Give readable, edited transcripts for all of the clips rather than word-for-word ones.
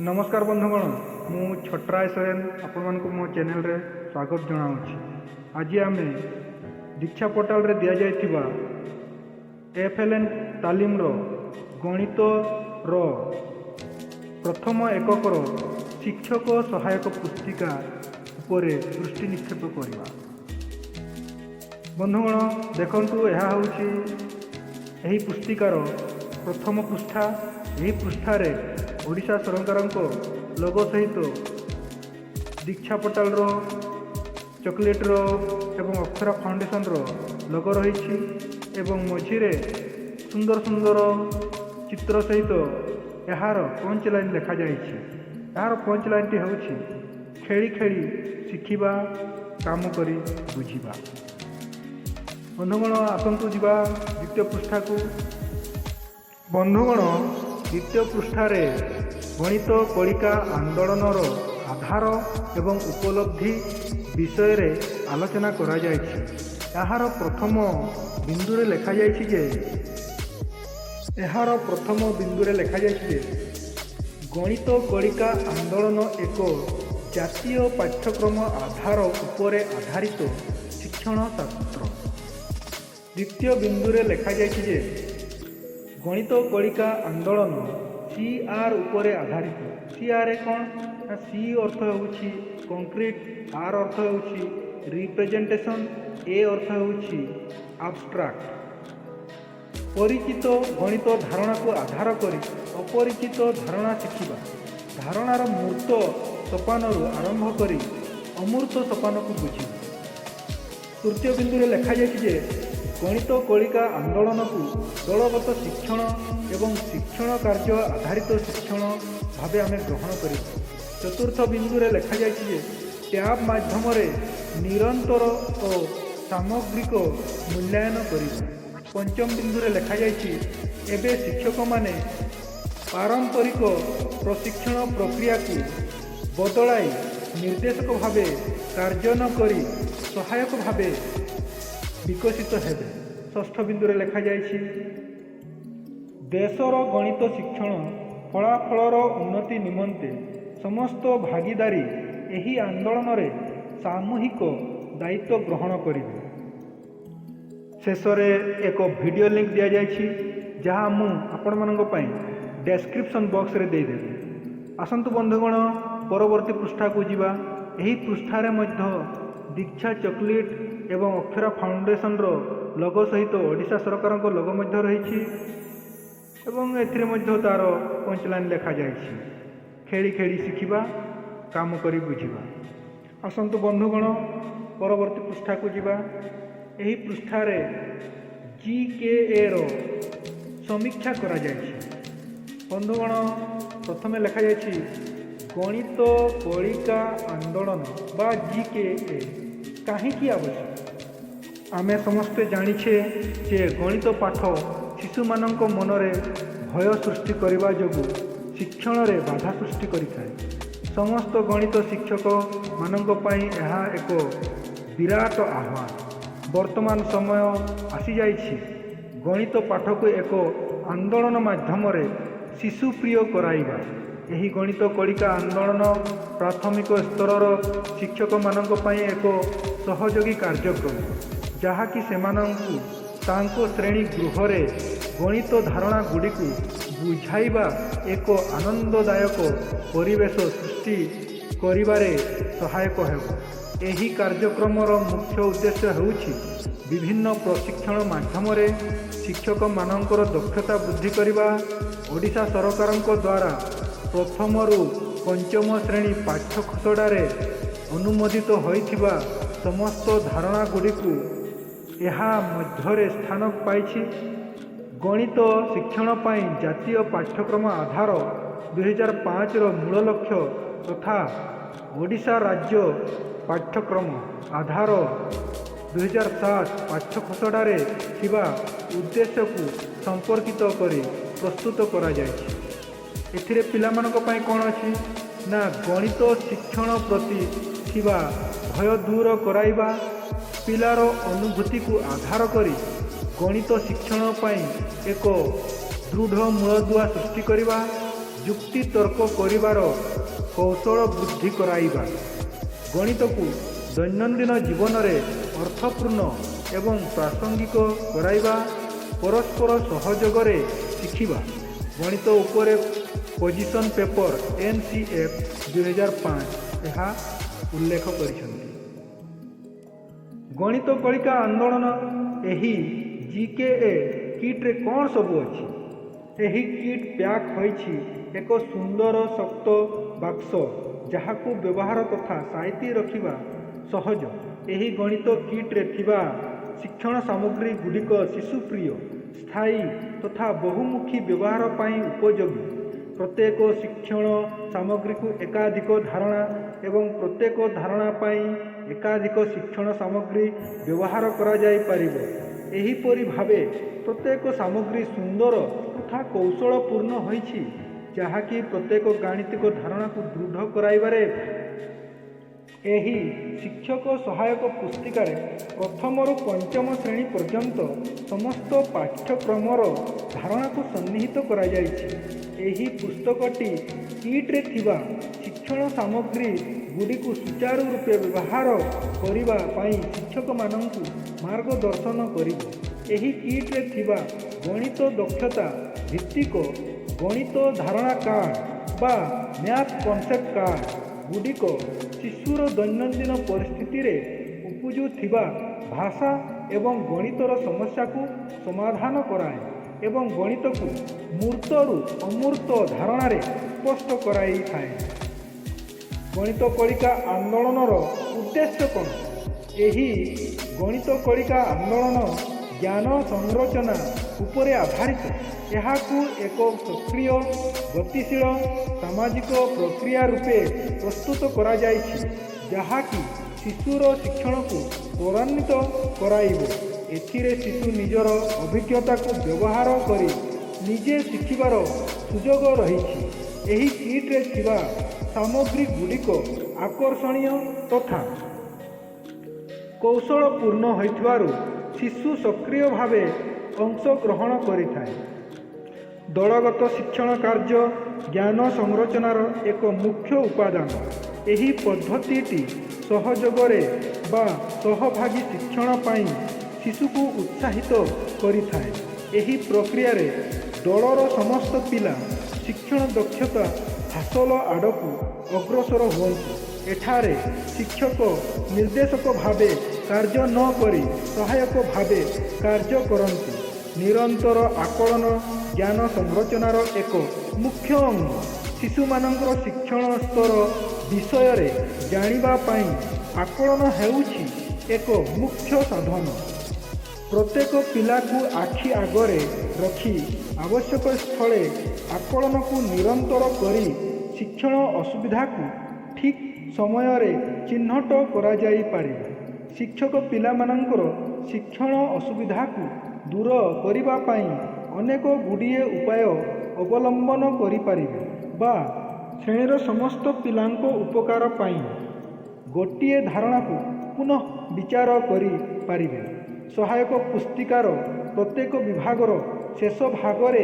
ନମସ୍କାର ବନ୍ଧୁଗଣ, ମୁଁ ଛଟରାୟ ସୋରେନ ଆପଣମାନଙ୍କୁ ମୋ ଚ୍ୟାନେଲରେ ସ୍ୱାଗତ ଜଣାଉଛି। ଆଜି ଆମେ ଦୀକ୍ଷା ପୋର୍ଟାଲରେ ଦିଆଯାଇଥିବା ଏଫ୍ ଏଲ୍ ଏନ୍ ତାଲିମର ଗଣିତର ପ୍ରଥମ ଏକକର ଶିକ୍ଷକ ସହାୟକ ପୁସ୍ତିକା ଉପରେ ଦୃଷ୍ଟି ନିକ୍ଷେପ କରିବା। ବନ୍ଧୁଗଣ, ଦେଖନ୍ତୁ, ଏହା ହେଉଛି ଏହି ପୁସ୍ତିକାର ପ୍ରଥମ ପୃଷ୍ଠା। ଏହି ପୃଷ୍ଠାରେ ଓଡ଼ିଶା ସରକାରଙ୍କ ଲୋଗୋ ସହିତ ଦୀକ୍ଷା ପୋର୍ଟାଲର, ଚକୋଲେଟ୍ର ଏବଂ ଅକ୍ଷରା ଫାଉଣ୍ଡେସନର ଲୋଗୋ ରହିଛି ଏବଂ ମଝିରେ ସୁନ୍ଦର ସୁନ୍ଦର ଚିତ୍ର ସହିତ ଏହାର ପଞ୍ଚ ଲାଇନ୍ ଲେଖାଯାଇଛି। ଏହାର ପଞ୍ଚ ଲାଇନ୍ଟି ହେଉଛି, "ଖେଳି ଖେଳି ଶିଖିବା, କାମ କରି ବୁଝିବା"। ବନ୍ଧୁଗଣ, ଆସନ୍ତୁ ଯିବା ଦ୍ୱିତୀୟ ପୃଷ୍ଠାକୁ। ବନ୍ଧୁଗଣ, ଦ୍ୱିତୀୟ ପୃଷ୍ଠାରେ ଗଣିତ କଳିକା ଆନ୍ଦୋଳନର ଆଧାର ଏବଂ ଉପଲବ୍ଧି ବିଷୟରେ ଆଲୋଚନା କରାଯାଇଛି। ଏହାର ପ୍ରଥମ ବିନ୍ଦୁରେ ଲେଖାଯାଇଛି ଯେ ଗଣିତ କଳିକା ଆନ୍ଦୋଳନ ଏକ ଜାତୀୟ ପାଠ୍ୟକ୍ରମ ଆଧାର ଉପରେ ଆଧାରିତ ଶିକ୍ଷଣ ଶାସ୍ତ୍ର। ଦ୍ୱିତୀୟ ବିନ୍ଦୁରେ ଲେଖାଯାଇଛି ଯେ ଗଣିତ କଳିକା ଆନ୍ଦୋଳନ ସି ଆର୍ ଉପରେ ଆଧାରିତ। ସି ଆର୍ ଏ କ'ଣ ନା, ସି ଅର୍ଥ ହେଉଛି କଂକ୍ରିଟ୍, ଆର୍ ଅର୍ଥ ହେଉଛି ରିପ୍ରେଜେଣ୍ଟେସନ୍, ଏ ଅର୍ଥ ହେଉଛି ଆବଷ୍ଟ୍ରାକ୍ଟ। ପରିଚିତ ଗଣିତ ଧାରଣାକୁ ଆଧାର କରି ଅପରିଚିତ ଧାରଣା ଶିଖିବା। ଧାରଣାର ମୂର୍ତ୍ତ ସୋପାନରୁ ଆରମ୍ଭ କରି ଅମୂର୍ତ୍ତ ସୋପାନକୁ ବୁଝିବା। ତୃତୀୟ ବିନ୍ଦୁରେ ଲେଖାଯାଇଛି ଯେ ଗଣିତ କଳିକା ଆନ୍ଦୋଳନକୁ ଦଳଗତ ଶିକ୍ଷଣ ଏବଂ ଶିକ୍ଷଣ କାର୍ଯ୍ୟ ଆଧାରିତ ଶିକ୍ଷଣ ଭାବେ ଆମେ ଗ୍ରହଣ କରିବା। ଚତୁର୍ଥ ବିନ୍ଦୁରେ ଲେଖାଯାଇଛି ଯେ ଟ୍ୟାବ୍ ମାଧ୍ୟମରେ ନିରନ୍ତର ଓ ସାମଗ୍ରିକ ମୂଲ୍ୟାୟନ କରିବା। ପଞ୍ଚମ ବିନ୍ଦୁରେ ଲେଖାଯାଇଛି, ଏବେ ଶିକ୍ଷକମାନେ ପାରମ୍ପରିକ ପ୍ରଶିକ୍ଷଣ ପ୍ରକ୍ରିୟାକୁ ବଦଳାଇ ନିର୍ଦ୍ଦେଶକ ଭାବେ କାର୍ଯ୍ୟ ନ କରି ସହାୟକ ଭାବେ ବିକଶିତ ହେବେ। ଷଷ୍ଠ ବିନ୍ଦୁରେ ଲେଖାଯାଇଛି, ଦେଶର ଗଣିତ ଶିକ୍ଷଣ ଫଳାଫଳର ଉନ୍ନତି ନିମନ୍ତେ ସମସ୍ତ ଭାଗିଦାରୀ ଏହି ଆନ୍ଦୋଳନରେ ସାମୂହିକ ଦାୟିତ୍ୱ ଗ୍ରହଣ କରିବେ। ଶେଷରେ ଏକ ଭିଡ଼ିଓ ଲିଙ୍କ ଦିଆଯାଇଛି, ଯାହା ମୁଁ ଆପଣମାନଙ୍କ ପାଇଁ ଡେସ୍କ୍ରିପସନ୍ ବକ୍ସରେ ଦେଇଦେବି। ଆସନ୍ତୁ ବନ୍ଧୁଗଣ, ପରବର୍ତ୍ତୀ ପୃଷ୍ଠାକୁ ଯିବା। ଏହି ପୃଷ୍ଠାରେ ମଧ୍ୟ ଦୀକ୍ଷା ଚକୋଲେଟ୍ ଏବଂ ଅକ୍ଷରା ଫାଉଣ୍ଡେସନର ଲୋଗୋ ସହିତ ଓଡ଼ିଶା ସରକାରଙ୍କ ଲୋଗୋ ମଧ୍ୟ ରହିଛି ଏବଂ ଏଥିରେ ମଧ୍ୟ ତା'ର ପଞ୍ଚ ଲାଇନ୍ ଲେଖାଯାଇଛି, "ଖେଳି ଖେଳି ଶିଖିବା, କାମ କରି ବୁଝିବା"। ଆସନ୍ତୁ ବନ୍ଧୁଗଣ, ପରବର୍ତ୍ତୀ ପୃଷ୍ଠାକୁ ଯିବା। ଏହି ପୃଷ୍ଠାରେ ଜି କେ ଏର ସମୀକ୍ଷା କରାଯାଇଛି। ବନ୍ଧୁଗଣ, ପ୍ରଥମେ ଲେଖାଯାଇଛି, ଗଣିତ କଳିକା ଆନ୍ଦୋଳନ ବା ଜି କେ ଏ କାହିଁକି ଆବଶ୍ୟକ? ଆମେ ସମସ୍ତେ ଜାଣିଛେ ଯେ ଗଣିତ ପାଠ ଶିଶୁମାନଙ୍କ ମନରେ ଭୟ ସୃଷ୍ଟି କରିବା ଯୋଗୁଁ ଶିକ୍ଷଣରେ ବାଧା ସୃଷ୍ଟି କରିଥାଏ। ସମସ୍ତ ଗଣିତ ଶିକ୍ଷକମାନଙ୍କ ପାଇଁ ଏହା ଏକ ବିରାଟ ଆହ୍ୱାନ। ବର୍ତ୍ତମାନ ସମୟ ଆସିଯାଇଛି ଗଣିତ ପାଠକୁ ଏକ ଆନ୍ଦୋଳନ ମାଧ୍ୟମରେ ଶିଶୁପ୍ରିୟ କରାଇବା। ଏହି ଗଣିତ କଳିକା ଆନ୍ଦୋଳନ ପ୍ରାଥମିକ ସ୍ତରର ଶିକ୍ଷକମାନଙ୍କ ପାଇଁ ଏକ ସହଯୋଗୀ କାର୍ଯ୍ୟକ୍ରମ, ଯାହାକି ସେମାନଙ୍କୁ ତାଙ୍କ ଶ୍ରେଣୀ ଗୃହରେ ଗଣିତ ଧାରଣା ଗୁଡ଼ିକୁ ବୁଝାଇବା ଏକ ଆନନ୍ଦଦାୟକ ପରିବେଶ ସୃଷ୍ଟି କରିବାରେ ସହାୟକ ହେବ। ଏହି କାର୍ଯ୍ୟକ୍ରମର ମୁଖ୍ୟ ଉଦ୍ଦେଶ୍ୟ ହେଉଛି ବିଭିନ୍ନ ପ୍ରଶିକ୍ଷଣ ମାଧ୍ୟମରେ ଶିକ୍ଷକମାନଙ୍କର ଦକ୍ଷତା ବୃଦ୍ଧି କରିବା। ଓଡ଼ିଶା ସରକାରଙ୍କ ଦ୍ୱାରା ପ୍ରଥମରୁ ପଞ୍ଚମ ଶ୍ରେଣୀ ପାଠ୍ୟ ଖସଡ଼ାରେ ଅନୁମୋଦିତ ହୋଇଥିବା ସମସ୍ତ ଧାରଣା ଗୁଡ଼ିକୁ ଏହା ମଧ୍ୟରେ ସ୍ଥାନ ପାଇଛି। ଗଣିତ ଶିକ୍ଷଣ ପାଇଁ ଜାତୀୟ ପାଠ୍ୟକ୍ରମ ଆଧାର 2005ର ମୂଳ ଲକ୍ଷ୍ୟ ତଥା ଓଡ଼ିଶା ରାଜ୍ୟ ପାଠ୍ୟକ୍ରମ ଆଧାର 2007 ପାଠ୍ୟ ଖସଡ଼ାରେ ଥିବା ଉଦ୍ଦେଶ୍ୟକୁ ସମ୍ପର୍କିତ କରି ପ୍ରସ୍ତୁତ କରାଯାଇଛି। ଏଥିରେ ପିଲାମାନଙ୍କ ପାଇଁ କ'ଣ ଅଛି ନା, ଗଣିତ ଶିକ୍ଷଣ ପ୍ରତି ଥିବା ଭୟ ଦୂର କରାଇବା, ପିଲାର ଅନୁଭୂତିକୁ ଆଧାର କରି ଗଣିତ ଶିକ୍ଷଣ ପାଇଁ ଏକ ଦୃଢ଼ ମୂଳଦୁଆ ସୃଷ୍ଟି କରିବା, ଯୁକ୍ତିତର୍କ କରିବାର କୌଶଳ ବୃଦ୍ଧି କରାଇବା, ଗଣିତକୁ ଦୈନନ୍ଦିନ ଜୀବନରେ ଅର୍ଥପୂର୍ଣ୍ଣ ଏବଂ ପ୍ରାସଙ୍ଗିକ କରାଇବା, ପରସ୍ପର ସହଯୋଗରେ ଶିଖିବା। ଗଣିତ ଉପରେ ପୋଜିସନ୍ ପେପର ଏନ୍.ସି.ଏଫ୍. 2005 ଏହା ଉଲ୍ଲେଖ କରିଛନ୍ତି। ଗଣିତ କଳିକା ଆନ୍ଦୋଳନ। ଏହି ଜି.କେ.ଏ. କିଟ୍ରେ କ'ଣ ସବୁ ଅଛି? ଏହି କିଟ୍ ପ୍ୟାକ୍ ହୋଇଛି ଏକ ସୁନ୍ଦର ଶକ୍ତ ବାକ୍ସ, ଯାହାକୁ ବ୍ୟବହାର ତଥା ସାଇତି ରଖିବା ସହଜ। ଏହି ଗଣିତ କିଟ୍ରେ ଥିବା ଶିକ୍ଷଣ ସାମଗ୍ରୀ ଗୁଡ଼ିକ ଶିଶୁପ୍ରିୟ, ସ୍ଥାୟୀ ତଥା ବହୁମୁଖୀ ବ୍ୟବହାର ପାଇଁ ଉପଯୋଗୀ। ପ୍ରତ୍ୟେକ ଶିକ୍ଷଣ ସାମଗ୍ରୀକୁ ଏକାଧିକ ଧାରଣା ଏବଂ ପ୍ରତ୍ୟେକ ଧାରଣା ପାଇଁ ଏକାଧିକ ଶିକ୍ଷଣ ସାମଗ୍ରୀ ବ୍ୟବହାର କରାଯାଇପାରିବ। ଏହିପରି ଭାବେ ପ୍ରତ୍ୟେକ ସାମଗ୍ରୀ ସୁନ୍ଦର ତଥା କୌଶଳପୂର୍ଣ୍ଣ ହୋଇଛି, ଯାହାକି ପ୍ରତ୍ୟେକ ଗାଣିତିକ ଧାରଣାକୁ ଦୃଢ଼ କରାଇବାରେ। ଏହି ଶିକ୍ଷକ ସହାୟକ ପୁସ୍ତିକାରେ ପ୍ରଥମରୁ ପଞ୍ଚମ ଶ୍ରେଣୀ ପର୍ଯ୍ୟନ୍ତ ସମସ୍ତ ପାଠ୍ୟକ୍ରମର ଧାରଣାକୁ ସନ୍ନିହିତ କରାଯାଇଛି। ଏହି ପୁସ୍ତକଟି କିଟ୍ରେ ଥିବା ଶିକ୍ଷଣ ସାମଗ୍ରୀ ଗୁଡ଼ିକୁ ସୁଚାରୁ ରୂପେ ବ୍ୟବହାର କରିବା ପାଇଁ ଶିକ୍ଷକମାନଙ୍କୁ ମାର୍ଗଦର୍ଶନ କରିବ। ଏହି କିଟ୍ରେ ଥିବା ଗଣିତ ଦକ୍ଷତା ଭିତ୍ତିକ ଗଣିତ ଧାରଣା କାର୍ଡ଼ ବା ମ୍ୟାଥ୍ କନସେପ୍ଟ କାର୍ଡ଼ ଗୁଡ଼ିକ ଶିଶୁର ଦୈନନ୍ଦିନ ପରିସ୍ଥିତିରେ ଉପୁଜୁଥିବା ଭାଷା ଏବଂ ଗଣିତର ସମସ୍ୟାକୁ ସମାଧାନ କରାଏ ଏବଂ ଗଣିତକୁ ମୂର୍ତ୍ତରୁ ଅମୂର୍ତ୍ତ ଧାରଣାରେ ସ୍ପଷ୍ଟ କରାଇଥାଏ। ଗଣିତ କଳିକା ଆନ୍ଦୋଳନର ଉଦ୍ଦେଶ୍ୟ କ'ଣ? ଏହି ଗଣିତ କଳିକା ଆନ୍ଦୋଳନ ଜ୍ଞାନ ସଂରଚନା ଉପରେ ଆଧାରିତ। ଏହାକୁ ଏକ ସକ୍ରିୟ, ଗତିଶୀଳ ସାମାଜିକ ପ୍ରକ୍ରିୟା ରୂପେ ପ୍ରସ୍ତୁତ କରାଯାଇଛି, ଯାହାକି ଶିଶୁର ଶିକ୍ଷଣକୁ ତ୍ୱରାନ୍ୱିତ କରାଇବ। ଏଥିରେ ଶିଶୁ ନିଜର ଅଭିଜ୍ଞତାକୁ ବ୍ୟବହାର କରି ନିଜେ ଶିଖିବାର ସୁଯୋଗ ରହିଛି। ଏହି କିଟ୍ରେ ଥିବା ସାମଗ୍ରୀ ଗୁଡ଼ିକ ଆକର୍ଷଣୀୟ ତଥା କୌଶଳପୂର୍ଣ୍ଣ ହୋଇଥିବାରୁ ଶିଶୁ ସକ୍ରିୟ ଭାବେ ଅଂଶଗ୍ରହଣ କରିଥାଏ। ଦଳଗତ ଶିକ୍ଷଣ କାର୍ଯ୍ୟ ଜ୍ଞାନ ସଂରଚନାର ଏକ ମୁଖ୍ୟ ଉପାଦାନ। ଏହି ପଦ୍ଧତିଟି ସହଯୋଗରେ ବା ସହଭାଗୀ ଶିକ୍ଷଣ ପାଇଁ ଶିଶୁକୁ ଉତ୍ସାହିତ କରିଥାଏ। ଏହି ପ୍ରକ୍ରିୟାରେ ଦଳର ସମସ୍ତ ପିଲା ଶିକ୍ଷଣ ଦକ୍ଷତା ହାସଲ ଆଡ଼କୁ ଅଗ୍ରସର ହୁଅନ୍ତି। ଏଠାରେ ଶିକ୍ଷକ ନିର୍ଦ୍ଦେଶକ ଭାବେ କାର୍ଯ୍ୟ ନ କରି ସହାୟକ ଭାବେ କାର୍ଯ୍ୟ କରନ୍ତି। ନିରନ୍ତର ଆକଳନ ଜ୍ଞାନ ସଂରଚନାର ଏକ ମୁଖ୍ୟ ଅଙ୍ଗ। ଶିଶୁମାନଙ୍କର ଶିକ୍ଷଣ ସ୍ତର ବିଷୟରେ ଜାଣିବା ପାଇଁ ଆକଳନ ହେଉଛି ଏକ ମୁଖ୍ୟ ସାଧନ। ପ୍ରତ୍ୟେକ ପିଲାକୁ ଆଖି ଆଗରେ ରଖି ଆବଶ୍ୟକ ସ୍ଥଳେ ଆକଳନକୁ ନିରନ୍ତର କରି ଶିକ୍ଷଣ ଅସୁବିଧାକୁ ଠିକ୍ ସମୟରେ ଚିହ୍ନଟ କରାଯାଇପାରିବ। ଶିକ୍ଷକ ପିଲାମାନଙ୍କର ଶିକ୍ଷଣ ଅସୁବିଧାକୁ ଦୂର କରିବା ପାଇଁ ଅନେକ ଗୁଡ଼ିଏ ଉପାୟ ଅବଲମ୍ବନ କରିପାରିବେ ବା ଶ୍ରେଣୀର ସମସ୍ତ ପିଲାଙ୍କ ଉପକାର ପାଇଁ ଗୋଟିଏ ଧାରଣାକୁ ପୁନଃ ବିଚାର କରିପାରିବେ। ସହାୟକ ପୁସ୍ତିକାର ପ୍ରତ୍ୟେକ ବିଭାଗର ଶେଷ ଭାଗରେ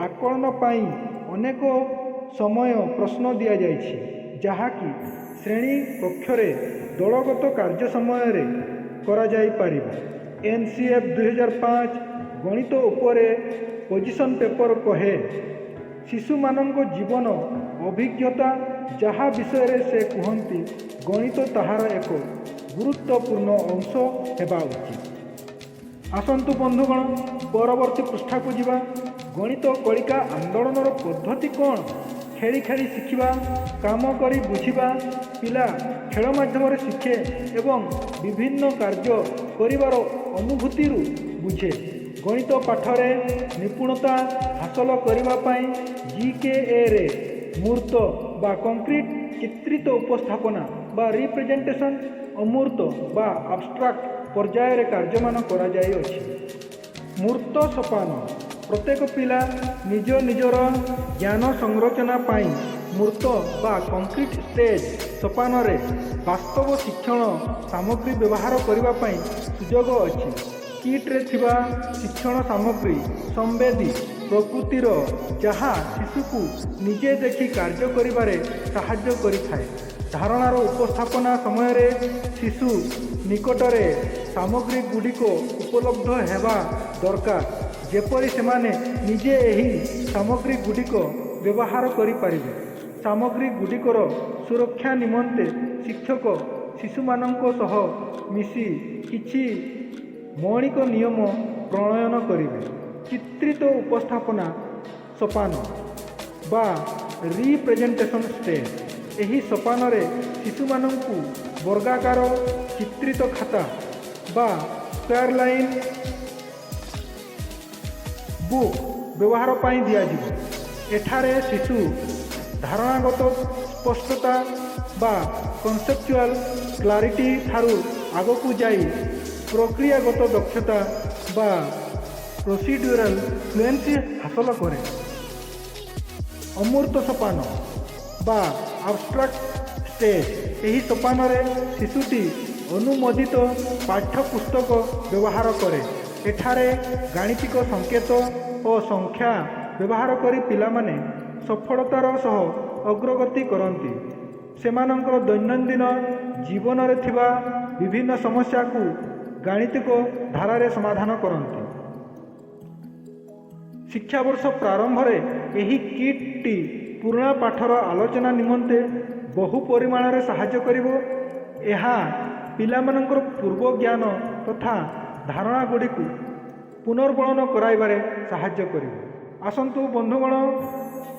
ଆକଳନ ପାଇଁ ଅନେକ ସମୟ ପ୍ରଶ୍ନ ଦିଆଯାଇଛି, ଯାହାକି ଶ୍ରେଣୀ କକ୍ଷରେ ଦଳଗତ କାର୍ଯ୍ୟ ସମୟରେ କରାଯାଇପାରିବ। ଏନ୍.ସି.ଏଫ୍. 2005 ଗଣିତ ଉପରେ ପୋଜିସନ୍ ପେପର କହେ, ଶିଶୁମାନଙ୍କ ଜୀବନ ଅଭିଜ୍ଞତା ଯାହା ବିଷୟରେ ସେ କୁହନ୍ତି, ଗଣିତ ତାହାର ଏକ ଗୁରୁତ୍ୱପୂର୍ଣ୍ଣ ଅଂଶ ହେବା ଉଚିତ। ଆସନ୍ତୁ ବନ୍ଧୁଗଣ, ପରବର୍ତ୍ତୀ ପୃଷ୍ଠାକୁ ଯିବା। ଗଣିତ କଳିକା ଆନ୍ଦୋଳନର ପଦ୍ଧତି କ'ଣ? ଖେଳି ଖେଳି ଶିଖିବା, କାମ କରି ବୁଝିବା। ପିଲା ଖେଳ ମାଧ୍ୟମରେ ଶିଖେ ଏବଂ ବିଭିନ୍ନ କାର୍ଯ୍ୟ କରିବାର ଅନୁଭୂତିରୁ ବୁଝେ। ଗଣିତ ପାଠରେ ନିପୁଣତା ହାସଲ କରିବା ପାଇଁ ଜି.କେ.ଏରେ ମୂର୍ତ୍ତ ବା କଂକ୍ରିଟ୍, ଚିତ୍ରିତ ଉପସ୍ଥାପନା ବା ରିପ୍ରେଜେଣ୍ଟେସନ୍, ଅମୂର୍ତ୍ତ ବା ଆବଷ୍ଟ୍ରାକ୍ଟ ପର୍ଯ୍ୟାୟରେ କାର୍ଯ୍ୟମାନ କରାଯାଇଅଛି। ମୂର୍ତ୍ତ ସୋପାନ। ପ୍ରତ୍ୟେକ ପିଲା ନିଜ ନିଜର ଜ୍ଞାନ ସଂରଚନା ପାଇଁ ମୂର୍ତ୍ତ ବା କଂକ୍ରିଟ୍ ଷ୍ଟେଜ୍ ସୋପାନରେ ବାସ୍ତବ ଶିକ୍ଷଣ ସାମଗ୍ରୀ ବ୍ୟବହାର କରିବା ପାଇଁ ସୁଯୋଗ ଅଛି। କିଟ୍ରେ ଥିବା ଶିକ୍ଷଣ ସାମଗ୍ରୀ ସମ୍ବେଦୀ ପ୍ରକୃତିର ଯାହା ଶିଶୁକୁ ନିଜେ ଦେଖି କାର୍ଯ୍ୟ କରିବାରେ ସାହାଯ୍ୟ କରିଥାଏ। ଧାରଣାର ଉପସ୍ଥାପନା ସମୟରେ ଶିଶୁ ନିକଟରେ ସାମଗ୍ରୀଗୁଡ଼ିକ ଉପଲବ୍ଧ ହେବା ଦରକାର, ଯେପରି ସେମାନେ ନିଜେ ଏହି ସାମଗ୍ରୀଗୁଡ଼ିକ ବ୍ୟବହାର କରିପାରିବେ। ସାମଗ୍ରୀଗୁଡ଼ିକର ସୁରକ୍ଷା ନିମନ୍ତେ ଶିକ୍ଷକ ଶିଶୁମାନଙ୍କ ସହ ମିଶି କିଛି ମୌଳିକ ନିୟମ ପ୍ରଣୟନ କରିବେ। ଚିତ୍ରିତ ଉପସ୍ଥାପନା ସୋପାନ ବା ରିପ୍ରେଜେଣ୍ଟେସନ୍ ଷ୍ଟେଜ୍। ଏହି ସୋପାନରେ ଶିଶୁମାନଙ୍କୁ ବର୍ଗାକାର ଚିତ୍ରିତ ଖାତା ବା ସ୍କୋୟାର ଲାଇନ୍ ବୁକ୍ ବ୍ୟବହାର ପାଇଁ ଦିଆଯିବ। ଏଠାରେ ଶିଶୁ ଧାରଣାଗତ ସ୍ପଷ୍ଟତା ବା କନସେପ୍ଚୁଆଲ କ୍ଲାରିଟି ଠାରୁ ଆଗକୁ ଯାଇ ପ୍ରକ୍ରିୟାଗତ ଦକ୍ଷତା ବା ପ୍ରୋସିଡ୍ୟୁରାଲ ଫ୍ଲୁଏନ୍ସି ହାସଲ କରେ। ଅମୂର୍ତ୍ତ ସୋପାନ ବା ଆବଷ୍ଟ୍ରାକ୍ଟ ଷ୍ଟେଜ୍। ଏହି ସୋପାନରେ ଶିଶୁଟି ଅନୁମୋଦିତ ପାଠ୍ୟପୁସ୍ତକ ବ୍ୟବହାର କରେ। ଏଠାରେ ଗାଣିତିକ ସଂକେତ ଓ ସଂଖ୍ୟା ବ୍ୟବହାର କରି ପିଲାମାନେ ସଫଳତାର ସହ ଅଗ୍ରଗତି କରନ୍ତି। ସେମାନଙ୍କର ଦୈନନ୍ଦିନ ଜୀବନରେ ଥିବା ବିଭିନ୍ନ ସମସ୍ୟାକୁ ଗାଣିତିକ ଧାରାରେ ସମାଧାନ କରନ୍ତି। ଶିକ୍ଷାବର୍ଷ ପ୍ରାରମ୍ଭରେ ଏହି କିଟ୍ଟି ପୁରୁଣା ପାଠର ଆଲୋଚନା ନିମନ୍ତେ ବହୁ ପରିମାଣରେ ସାହାଯ୍ୟ କରିବ। ଏହା ପିଲାମାନଙ୍କର ପୂର୍ବ ଜ୍ଞାନ ତଥା ଧାରଣାଗୁଡ଼ିକୁ ପୁନର୍ବଳନ କରାଇବାରେ ସାହାଯ୍ୟ କରିବ। ଆସନ୍ତୁ ବନ୍ଧୁଗଣ,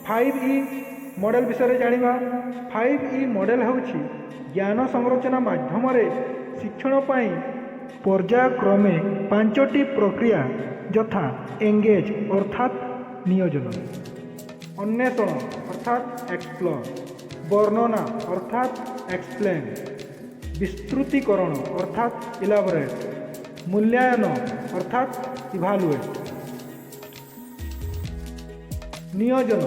ଫାଇଭ୍ ଇ ମଡ଼େଲ ବିଷୟରେ ଜାଣିବା। ଫାଇଭ୍ ଇ ମଡ଼େଲ ହେଉଛି ଜ୍ଞାନ ସଂରଚନା ମାଧ୍ୟମରେ ଶିକ୍ଷଣ ପାଇଁ ପର୍ଯ୍ୟାୟକ୍ରମେ ପାଞ୍ଚଟି ପ୍ରକ୍ରିୟା, ଯଥା ଏଙ୍ଗେଜ୍ ଅର୍ଥାତ୍ ନିୟୋଜନ, ଅନ୍ୱେଷଣ ଅର୍ଥାତ୍ ଏକ୍ସପ୍ଲୋର, ବର୍ଣ୍ଣନା ଅର୍ଥାତ୍ ଏକ୍ସପ୍ଲେନ୍, ବିସ୍ତୃତୀକରଣ ଅର୍ଥାତ୍ ଇଲାବୋରେଟ୍, ମୂଲ୍ୟାୟନ ଅର୍ଥାତ୍ ଇଭାଲୁଏଟ୍। ନିୟୋଜନ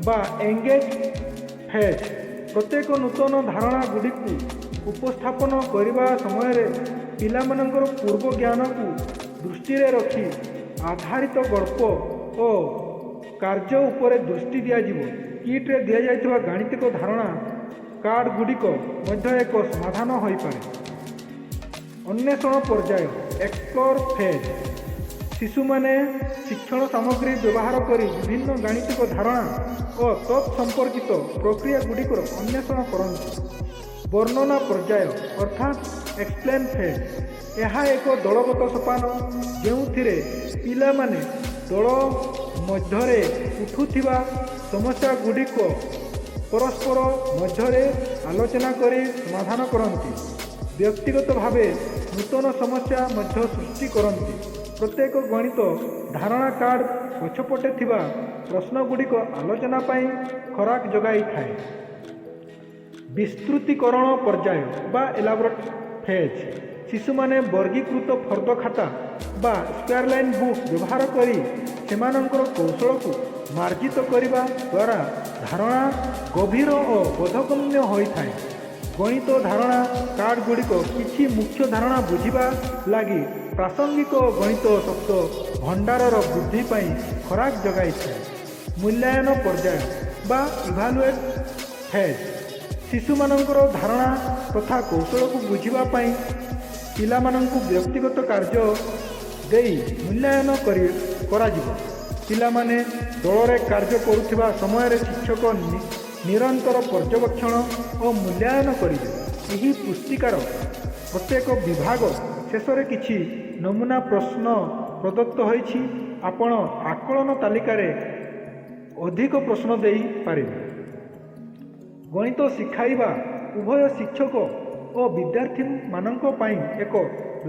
ବା ଏଙ୍ଗେଜ୍ ଫେଜ୍। ପ୍ରତ୍ୟେକ ନୂତନ ଧାରଣା ଗୁଡ଼ିକୁ ଉପସ୍ଥାପନ କରିବା ସମୟରେ ପିଲାମାନଙ୍କର ପୂର୍ବ ଜ୍ଞାନକୁ ଦୃଷ୍ଟିରେ ରଖି ଆଧାରିତ ଗଳ୍ପ ଓ କାର୍ଯ୍ୟ ଉପରେ ଦୃଷ୍ଟି ଦିଆଯିବ। କିଟ୍ରେ ଦିଆଯାଇଥିବା ଗାଣିତିକ ଧାରଣା କାର୍ଡ଼ ଗୁଡ଼ିକ ମଧ୍ୟ ଏକ ସମାଧାନ ହୋଇପାରେ। ଅନ୍ୱେଷଣ ପର୍ଯ୍ୟାୟ, ଏକ୍ସପ୍ଲୋର ଫେଜ୍। ଶିଶୁମାନେ ଶିକ୍ଷଣ ସାମଗ୍ରୀ ବ୍ୟବହାର କରି ବିଭିନ୍ନ ଗାଣିତିକ ଧାରଣା ଓ ତତ୍ ସମ୍ପର୍କିତ ପ୍ରକ୍ରିୟା ଗୁଡ଼ିକର ଅନ୍ୱେଷଣ କରନ୍ତି। ବର୍ଣ୍ଣନା ପର୍ଯ୍ୟାୟ ଅର୍ଥାତ୍ ଏକ୍ସପ୍ଲେନ୍ ଫେଜ୍। ଏହା ଏକ ଦଳଗତ ସୋପାନ, ଯେଉଁଥିରେ ପିଲାମାନେ ଦଳ ମଧ୍ୟରେ ଉଠୁଥିବା ସମସ୍ୟା ଗୁଡ଼ିକ ପରସ୍ପର ମଧ୍ୟରେ ଆଲୋଚନା କରି ସମାଧାନ କରନ୍ତି। ବ୍ୟକ୍ତିଗତ ଭାବେ ନୂତନ ସମସ୍ୟା ମଧ୍ୟ ସୃଷ୍ଟି କରନ୍ତି। ପ୍ରତ୍ୟେକ ଗଣିତ ଧାରଣା କାର୍ଡ଼ ପଛପଟେ ଥିବା ପ୍ରଶ୍ନଗୁଡ଼ିକ ଆଲୋଚନା ପାଇଁ ଖୋରାକ ଯୋଗାଇଥାଏ। ବିସ୍ତୃତୀକରଣ ପର୍ଯ୍ୟାୟ ବା ଏଲାବୋରେଟ୍ ଫେଜ୍। ଶିଶୁମାନେ ବର୍ଗୀକୃତ ଫର୍ଦ୍ଦ ଖାତା ବା ସ୍କୋୟାର ଲାଇନ୍ ବୁକ୍ ବ୍ୟବହାର କରି ସେମାନଙ୍କର କୌଶଳକୁ ମାର୍ଜିତ କରିବା ଦ୍ୱାରା ଧାରଣା ଗଭୀର ଓ ବୋଧଗମ୍ୟ ହୋଇଥାଏ। ଗଣିତ ଧାରଣା କାର୍ଡ଼ଗୁଡ଼ିକ କିଛି ମୁଖ୍ୟ ଧାରଣା ବୁଝିବା ଲାଗି ପ୍ରାସଙ୍ଗିକ ଗଣିତ ଶବ୍ଦ ଭଣ୍ଡାରର ବୃଦ୍ଧି ପାଇଁ ଖୋରାକ ଯୋଗାଇଥାଏ। ମୂଲ୍ୟାୟନ ପର୍ଯ୍ୟାୟ ବା ଇଭାଲୁଏଟ୍ ଫେଜ୍। ଶିଶୁମାନଙ୍କର ଧାରଣା ତଥା କୌଶଳକୁ ବୁଝିବା ପାଇଁ ପିଲାମାନଙ୍କୁ ବ୍ୟକ୍ତିଗତ କାର୍ଯ୍ୟ ଦେଇ ମୂଲ୍ୟାୟନ କରାଯିବ। ପିଲାମାନେ ଦଳରେ କାର୍ଯ୍ୟ କରୁଥିବା ସମୟରେ ଶିକ୍ଷକ ନିରନ୍ତର ପର୍ଯ୍ୟବେକ୍ଷଣ ଓ ମୂଲ୍ୟାୟନ କରିବେ। ଏହି ପୁସ୍ତିକାର ପ୍ରତ୍ୟେକ ବିଭାଗ ଶେଷରେ କିଛି ନମୁନା ପ୍ରଶ୍ନ ପ୍ରଦତ୍ତ ହୋଇଛି। ଆପଣ ଆକଳନ ତାଲିକାରେ ଅଧିକ ପ୍ରଶ୍ନ ଦେଇପାରିବେ। ଗଣିତ ଶିଖାଇବା ଉଭୟ ଶିକ୍ଷକ ଓ ବିଦ୍ୟାର୍ଥୀମାନଙ୍କ ପାଇଁ ଏକ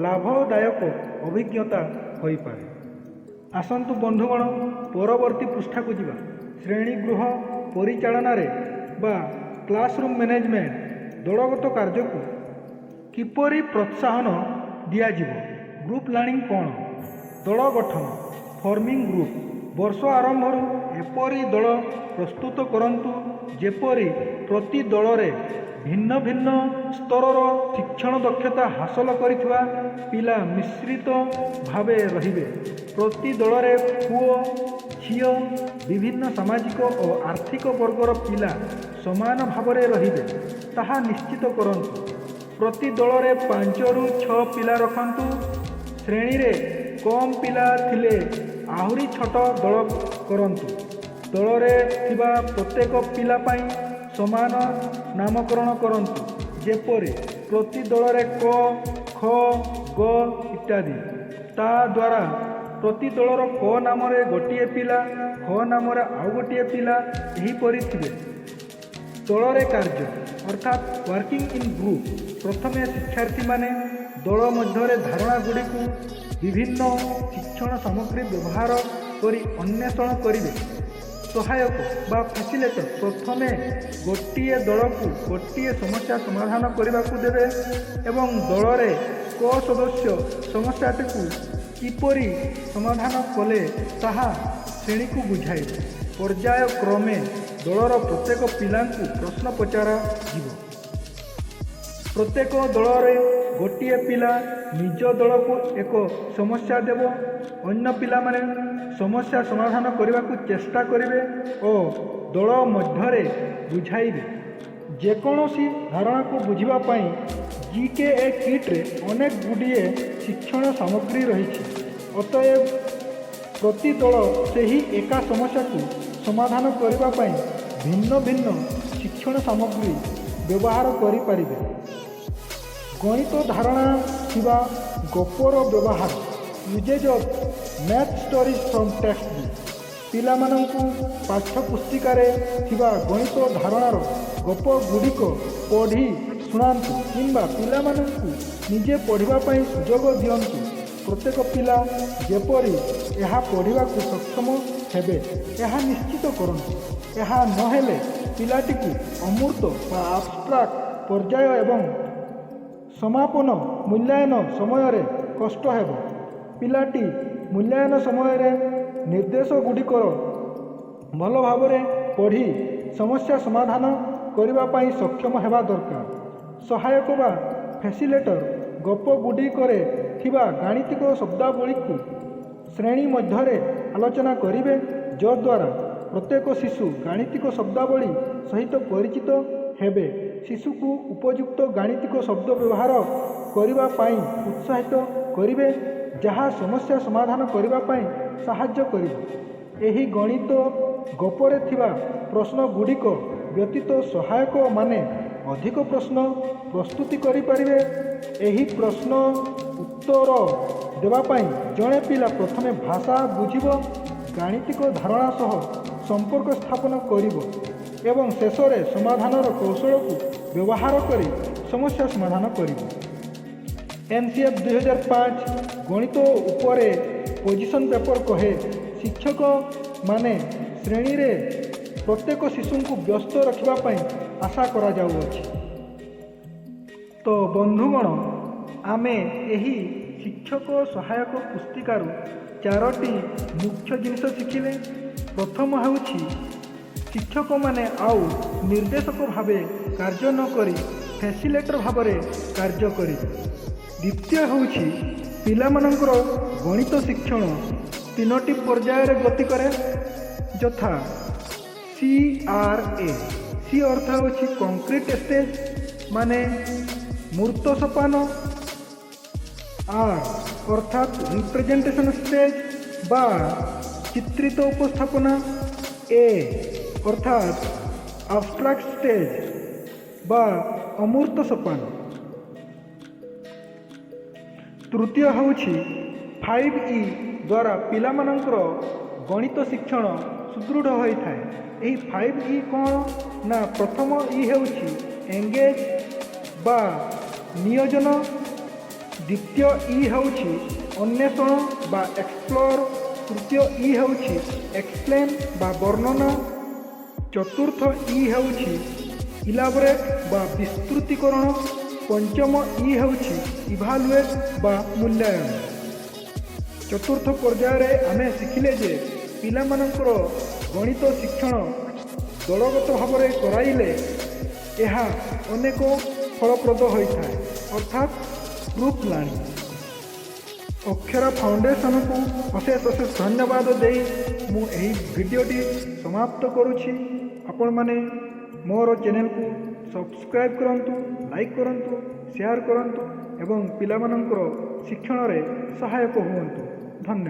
ଲାଭଦାୟକ ଅଭିଜ୍ଞତା ହୋଇପାରେ। ଆସନ୍ତୁ ବନ୍ଧୁଗଣ, ପରବର୍ତ୍ତୀ ପୃଷ୍ଠାକୁ ଯିବା। ଶ୍ରେଣୀଗୃହ ପରିଚାଳନାରେ ବା କ୍ଲାସରୁମ୍ ମ୍ୟାନେଜମେଣ୍ଟ ଦଳଗତ କାର୍ଯ୍ୟକୁ କିପରି ପ୍ରୋତ୍ସାହନ ଦିଆଯିବ? ଗ୍ରୁପ୍ ଲର୍ଣ୍ଣିଂ କ'ଣ? ଦଳ ଗଠନ, ଫର୍ମିଂ ଗ୍ରୁପ୍। ବର୍ଷ ଆରମ୍ଭରୁ ଏପରି ଦଳ ପ୍ରସ୍ତୁତ କରନ୍ତୁ। ଯେପରି ପ୍ରତି ଦଳରେ ଭିନ୍ନ ଭିନ୍ନ ସ୍ତରର ଶିକ୍ଷଣ ଦକ୍ଷତା ହାସଲ କରିଥିବା ପିଲା ମିଶ୍ରିତ ଭାବେ ରହିବେ। ପ୍ରତି ଦଳରେ ପୁଅ, ଝିଅ, ବିଭିନ୍ନ ସାମାଜିକ ଓ ଆର୍ଥିକ ବର୍ଗର ପିଲା ସମାନ ଭାବରେ ରହିବେ ତାହା ନିଶ୍ଚିତ କରନ୍ତୁ। ପ୍ରତି ଦଳରେ 5ରୁ 6 ପିଲା ରଖନ୍ତୁ। ଶ୍ରେଣୀରେ କମ୍ ପିଲା ଥିଲେ ଆହୁରି ଛୋଟ ଦଳ କରନ୍ତୁ। ଦଳରେ ଥିବା ପ୍ରତ୍ୟେକ ପିଲା ପାଇଁ ସମାନ ନାମକରଣ କରନ୍ତୁ, ଯେପରି ପ୍ରତି ଦଳରେ କ, ଖ, ଗ ଇତ୍ୟାଦି। ତାଦ୍ୱାରା ପ୍ରତି ଦଳର କ ନାମରେ ଗୋଟିଏ ପିଲା, ଖ ନାମରେ ଆଉ ଗୋଟିଏ ପିଲା ଏହିପରି ଥିବେ। ଦଳରେ କାର୍ଯ୍ୟ ଅର୍ଥାତ୍ ୱାର୍କିଂ ଇନ୍ ଗ୍ରୁପ୍। ପ୍ରଥମେ ଶିକ୍ଷାର୍ଥୀମାନେ ଦଳ ମଧ୍ୟରେ ଧାରଣାଗୁଡ଼ିକୁ ବିଭିନ୍ନ ଶିକ୍ଷଣ ସାମଗ୍ରୀ ବ୍ୟବହାର କରି ଅନ୍ୱେଷଣ କରିବେ। ସହାୟକ ବା ଫ୍ୟାସିଲିଟେଟର ପ୍ରଥମେ ଗୋଟିଏ ଦଳକୁ ଗୋଟିଏ ସମସ୍ୟା ସମାଧାନ କରିବାକୁ ଦେବେ ଏବଂ ଦଳରେ କ ସଦସ୍ୟ ସମସ୍ୟାଟିକୁ କିପରି ସମାଧାନ କଲେ ତାହା ଶ୍ରେଣୀକୁ ବୁଝାଇବେ। ପର୍ଯ୍ୟାୟକ୍ରମେ ଦଳର ପ୍ରତ୍ୟେକ ପିଲାଙ୍କୁ ପ୍ରଶ୍ନ ପଚରାଯିବ। ପ୍ରତ୍ୟେକ ଦଳରେ ଗୋଟିଏ ପିଲା ନିଜ ଦଳକୁ ଏକ ସମସ୍ୟା ଦେବ। ଅନ୍ୟ ପିଲାମାନେ ସମସ୍ୟା ସମାଧାନ କରିବାକୁ ଚେଷ୍ଟା କରିବେ ଓ ଦଳ ମଧ୍ୟରେ ବୁଝାଇବେ। ଯେକୌଣସି ଧାରଣାକୁ ବୁଝିବା ପାଇଁ ଜି କେ ଏ କିଟ୍ରେ ଅନେକ ଗୁଡ଼ିଏ ଶିକ୍ଷଣ ସାମଗ୍ରୀ ରହିଛି। ଅତଏବ ପ୍ରତି ଦଳ ସେହି ଏକା ସମସ୍ୟାକୁ ସମାଧାନ କରିବା ପାଇଁ ଭିନ୍ନ ଭିନ୍ନ ଶିକ୍ଷଣ ସାମଗ୍ରୀ ବ୍ୟବହାର କରିପାରିବେ। ଗଣିତ ଧାରଣା ଥିବା ଗପର ବ୍ୟବହାର, usage of math stories from text book. ପିଲାମାନଙ୍କୁ ପାଠ୍ୟପୁସ୍ତିକାରେ ଥିବା ଗଣିତ ଧାରଣାର ଗପଗୁଡ଼ିକ ପଢ଼ି ଶୁଣାନ୍ତୁ କିମ୍ବା ପିଲାମାନଙ୍କୁ ନିଜେ ପଢ଼ିବା ପାଇଁ ସୁଯୋଗ ଦିଅନ୍ତୁ। ପ୍ରତ୍ୟେକ ପିଲା ଯେପରି ଏହା ପଢ଼ିବାକୁ ସକ୍ଷମ ହେବେ, ଏହା ନିଶ୍ଚିତ କରନ୍ତୁ। ଏହା ନହେଲେ ପିଲାଟିକୁ ଅମୂର୍ତ୍ତ ବା ଆବଷ୍ଟ୍ରାକ୍ଟ ପର୍ଯ୍ୟାୟ ଏବଂ ସମାପନ ମୂଲ୍ୟାୟନ ସମୟରେ କଷ୍ଟ ହେବ। ପିଲାଟି ମୂଲ୍ୟାୟନ ସମୟରେ ନିର୍ଦ୍ଦେଶଗୁଡ଼ିକର ଭଲ ଭାବରେ ପଢ଼ି ସମସ୍ୟା ସମାଧାନ କରିବା ପାଇଁ ସକ୍ଷମ ହେବା ଦରକାର। ସହାୟକ ବା ଫ୍ୟାସିଲିଟେଟର ଗପଗୁଡ଼ିକରେ ଥିବା ଗାଣିତିକ ଶବ୍ଦାବଳୀକୁ ଶ୍ରେଣୀ ମଧ୍ୟରେ ଆଲୋଚନା କରିବେ, ଯଦ୍ୱାରା ପ୍ରତ୍ୟେକ ଶିଶୁ ଗାଣିତିକ ଶବ୍ଦାବଳୀ ସହିତ ପରିଚିତ ହେବେ। ଶିଶୁକୁ ଉପଯୁକ୍ତ ଗାଣିତିକ ଶବ୍ଦ ବ୍ୟବହାର କରିବା ପାଇଁ ଉତ୍ସାହିତ କରିବେ, ଯାହା ସମସ୍ୟା ସମାଧାନ କରିବା ପାଇଁ ସାହାଯ୍ୟ କରିବ। ଏହି ଗଣିତ ଗପରେ ଥିବା ପ୍ରଶ୍ନଗୁଡ଼ିକ ବ୍ୟତୀତ ସହାୟକମାନେ ଅଧିକ ପ୍ରଶ୍ନ ପ୍ରସ୍ତୁତି କରିପାରିବେ। ଏହି ପ୍ରଶ୍ନ ଉତ୍ତର ଦେବା ପାଇଁ ଜଣେ ପିଲା ପ୍ରଥମେ ଭାଷା ବୁଝିବ, ଗାଣିତିକ ଧାରଣା ସହ ସମ୍ପର୍କ ସ୍ଥାପନ କରିବ ଏବଂ ଶେଷରେ ସମାଧାନର କୌଶଳକୁ ବ୍ୟବହାର କରି ସମସ୍ୟା ସମାଧାନ କରିବ। ଏନ୍ ସି ଏଫ୍ 2005 ଗଣିତ ଉପରେ ପୋଜିସନ୍ ପେପର୍ କହେ, ଶିକ୍ଷକମାନେ ଶ୍ରେଣୀରେ ପ୍ରତ୍ୟେକ ଶିଶୁଙ୍କୁ ବ୍ୟସ୍ତ ରଖିବା ପାଇଁ ଆଶା କରାଯାଉଅଛି। ତ ବନ୍ଧୁଗଣ, ଆମେ ଏହି ଶିକ୍ଷକ ସହାୟକ ପୁସ୍ତିକାରୁ ଚାରୋଟି ମୁଖ୍ୟ ଜିନିଷ ଶିଖିଲେ। ପ୍ରଥମ ହେଉଛି, ଶିକ୍ଷକମାନେ ଆଉ ନିର୍ଦ୍ଦେଶକ ଭାବେ କାର୍ଯ୍ୟ ନକରି ଫ୍ୟାସିଲିଟେଟର ଭାବରେ କାର୍ଯ୍ୟ କରିବେ। ଦ୍ୱିତୀୟ ହେଉଛି, ପିଲାମାନଙ୍କର ଗଣିତ ଶିକ୍ଷଣ ତିନୋଟି ପର୍ଯ୍ୟାୟରେ ଗତି କରେ, ଯଥା ସି ଆର୍ ଏ। ସି ଅର୍ଥ ହେଉଛି କଂକ୍ରିଟ୍ ଷ୍ଟେଜ୍, ମାନେ ମୂର୍ତ୍ତ ସୋପାନ। ଆର୍ ଅର୍ଥାତ୍ ରିପ୍ରେଜେଣ୍ଟେସନ୍ ଷ୍ଟେଜ୍ ବା ଚିତ୍ରିତ ଉପସ୍ଥାପନା। ଏ ଅର୍ଥାତ୍ ଆବଷ୍ଟ୍ରାକ୍ଟ ଷ୍ଟେଜ୍ ବା ଅମୂର୍ତ୍ତ ସୋପାନ। ତୃତୀୟ ହେଉଛି, 5 ଇ ଦ୍ୱାରା ପିଲାମାନଙ୍କର ଗଣିତ ଶିକ୍ଷଣ ସୁଦୃଢ଼ ହୋଇଥାଏ। ଏହି 5 ଇ କ'ଣ ନା, ପ୍ରଥମ ଇ ହେଉଛି ଏଙ୍ଗେଜ୍ ବା ନିୟୋଜନ, ଦ୍ୱିତୀୟ ଇ ହେଉଛି ଅନ୍ୱେଷଣ ବା ଏକ୍ସପ୍ଲୋର, ତୃତୀୟ ଇ ହେଉଛି ଏକ୍ସପ୍ଲେନ୍ ବା ବର୍ଣ୍ଣନା, ଚତୁର୍ଥ ଇ ହେଉଛି ଇଲାବୋରେଟ୍ ବା ବିସ୍ତୃତିକରଣ, ପଞ୍ଚମ ଇ ହେଉଛି ଇଭାଲୁଏଟ୍ ବା ମୂଲ୍ୟାୟନ। ଚତୁର୍ଥ ପର୍ଯ୍ୟାୟରେ ଆମେ ଶିଖିଲେ ଯେ ପିଲାମାନଙ୍କର ଗଣିତ ଶିକ୍ଷଣ ଦଳଗତ ଭାବରେ କରାଇଲେ ଏହା ଅନେକ ଫଳପ୍ରଦ ହୋଇଥାଏ, ଅର୍ଥାତ୍ ଗ୍ରୁପ୍ ଲର୍ଣ୍ଣିଂ। ଅକ୍ଷର ଫାଉଣ୍ଡେସନକୁ ଅଶେଷ ଅଶେଷ ଧନ୍ୟବାଦ ଦେଇ ମୁଁ ଏହି ଭିଡ଼ିଓଟି ସମାପ୍ତ କରୁଛି। ଆପଣମାନେ ମୋର ଚ୍ୟାନେଲକୁ ସବସ୍କ୍ରାଇବ୍ କରନ୍ତୁ, ଲାଇକ୍ କରନ୍ତୁ, ସେୟାର କରନ୍ତୁ ଏବଂ ପିଲାମାନଙ୍କର ଶିକ୍ଷଣରେ ସହାୟକ ହୁଅନ୍ତୁ। ଧନ୍ୟବାଦ।